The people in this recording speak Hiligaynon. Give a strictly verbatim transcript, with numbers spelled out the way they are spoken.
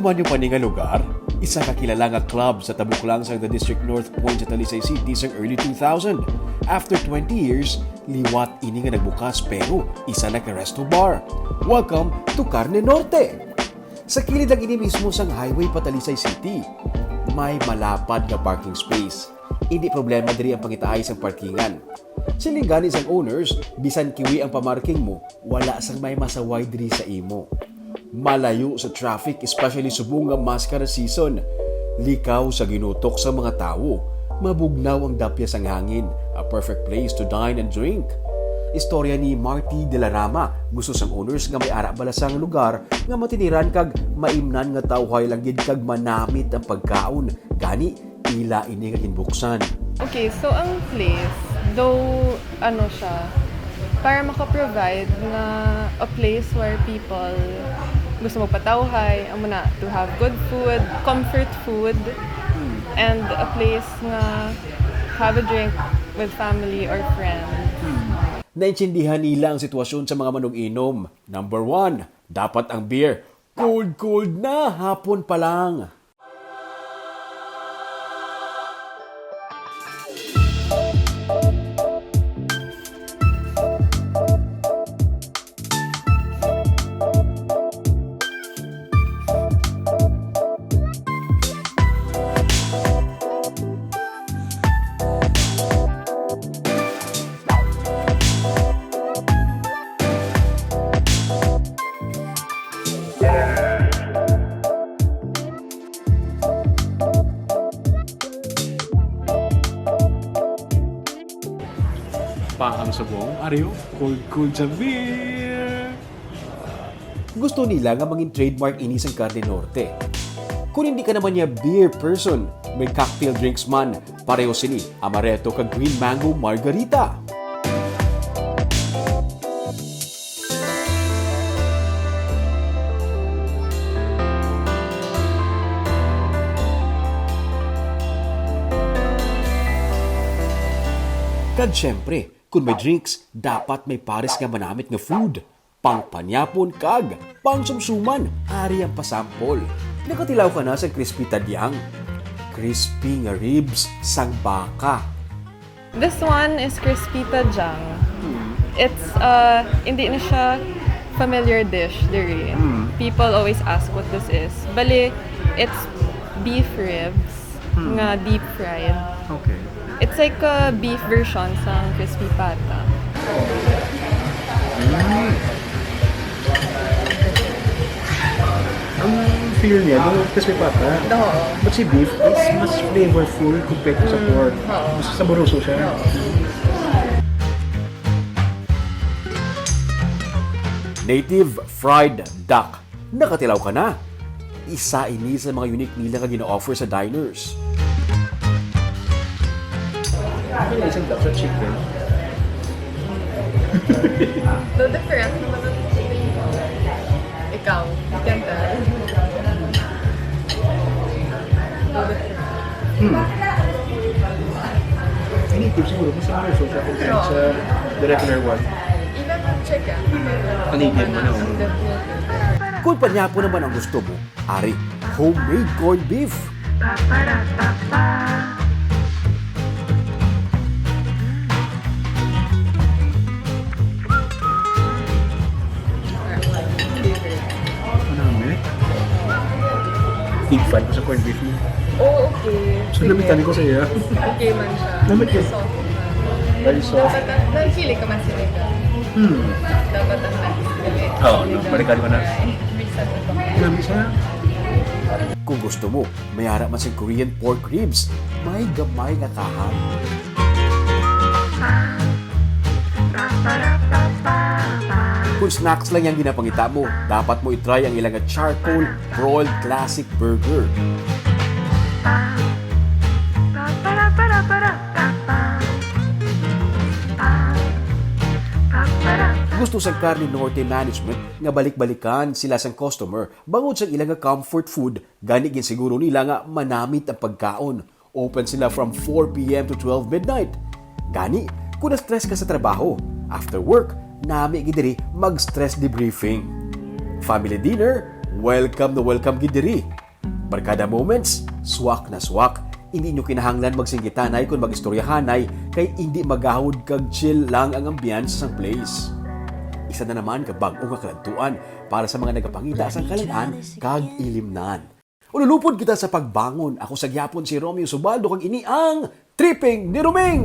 Human niyo pa ni nga lugar? Isa ka kilala nga club sa tabok lang sang The District North Point sa Talisay City sang early two thousand. After twenty years, liwat ini nga nagbukas, pero isa na ka resto bar. Welcome to Carne Norte! Sa kilid lang ini mismo sang highway pa Talisay City, may malapad nga parking space. Hindi problema diri ang pangitaay sang parkingan. Siling gani sang owners, bisan kiwi ang pamarking mo, wala sang may masaway diri sa imo. Malayo sa traffic, especially subong nga maskara season. Likaw sa ginutok sa mga tawo. Mabugnaw ang dapya sang hangin, a perfect place to dine and drink. Istorya ni Marty de la Rama, gusto sang owners nga may ara bala sang lugar nga matiniran kag maimnan nga tawhay lang gid kag manamit ang pagkaon. Gani, ila ini nga ginbuksan. Okay, so ang place, though ano siya, para maka-provide nga a place where people gusto magpatawhay, amo na, to have good food, comfort food, and a place nga have a drink with family or friends. Naintindihan nila ang sitwasyon sa mga manug-inom. Number one, dapat ang beer cold, cold na, hapon pa lang. Paang subong, ariyo, cold, cold sa beer. Gusto nila nga mangin trademark ini sang Carne Norte. Kung hindi ka naman niya beer person, may cocktail drinks man, pareho sini, amaretto kag green mango margarita. Kag syempre, kung may drinks, dapat may pares nga manamit nga food. Pangpanyapon kag pangsumsuman, ari ang pasampol. Nakatilaw ka na sa crispy tadyang? Crispy nga ribs sang baka. This one is crispy tadyang. It's, uh, hindi na siya familiar dish diri. People always ask what this is. Bali, it's beef ribs nga deep fried. Okay. It's like a beef version sang crispy pata. Ang feel niya, no, crispy pata. Oo. But si beef is mas flavorful compared to sa pork. Mas saboroso siya. Native fried duck. Nakatilaw ka na? Isa ini sa mga unique nila nga gina-offer sa diners. Ano yung isang duck sa chicken? No different naman ang ikaw. You can tell. No different. Hmm. Native siguro, mas saboroso siya compared sa the regular one. Even with chicken. Ang native man, oh. Ang different. Kung panyapon naman ang gusto mo, ari, homemade corned beef. Marami. Big fan ko sa corned beef mo. Oh, okay. So, namitan ko sa iya. Okay man siya. Namit ko. Soft man. Very soft. Dapat, nagpili ka man sila. Hmm. Dapat ang nagpili. Oo, no. Balikan ko na. Reset na ba? Marami siya. Kung gusto mo, may ara man sing Korean pork ribs, may gamay nga kahang. Kung snacks lang yang ginapangita mo, dapat mo i-try ang ilang charcoal broiled classic burger. Gusto sang Carne Norte management nga balik-balikan sila sang customer bangod sa ila nga comfort food, gani ginsiguro nila nga manamit ang pagkaon. Open sila from four p.m. to twelve midnight. Gani, kung na-stress ka sa trabaho, after work, nami gid diri mag-stress debriefing. Family dinner, Welcome na welcome gid diri. Barkada Moments, swak na swak. Hindi nyo kinahanglan magsinggitanay kung mag-istoryahanay, kay hindi magahod kag chill lang ang ambiance sang place. Isa na naman ka bag-o nga kaladtuan para sa mga nagapangita sang kalan-an kag ilimnan. Ululupod kita sa pagbangon. Ako sa gihapon si Romeo Subaldo, kag ini ang Tripping ni Roming.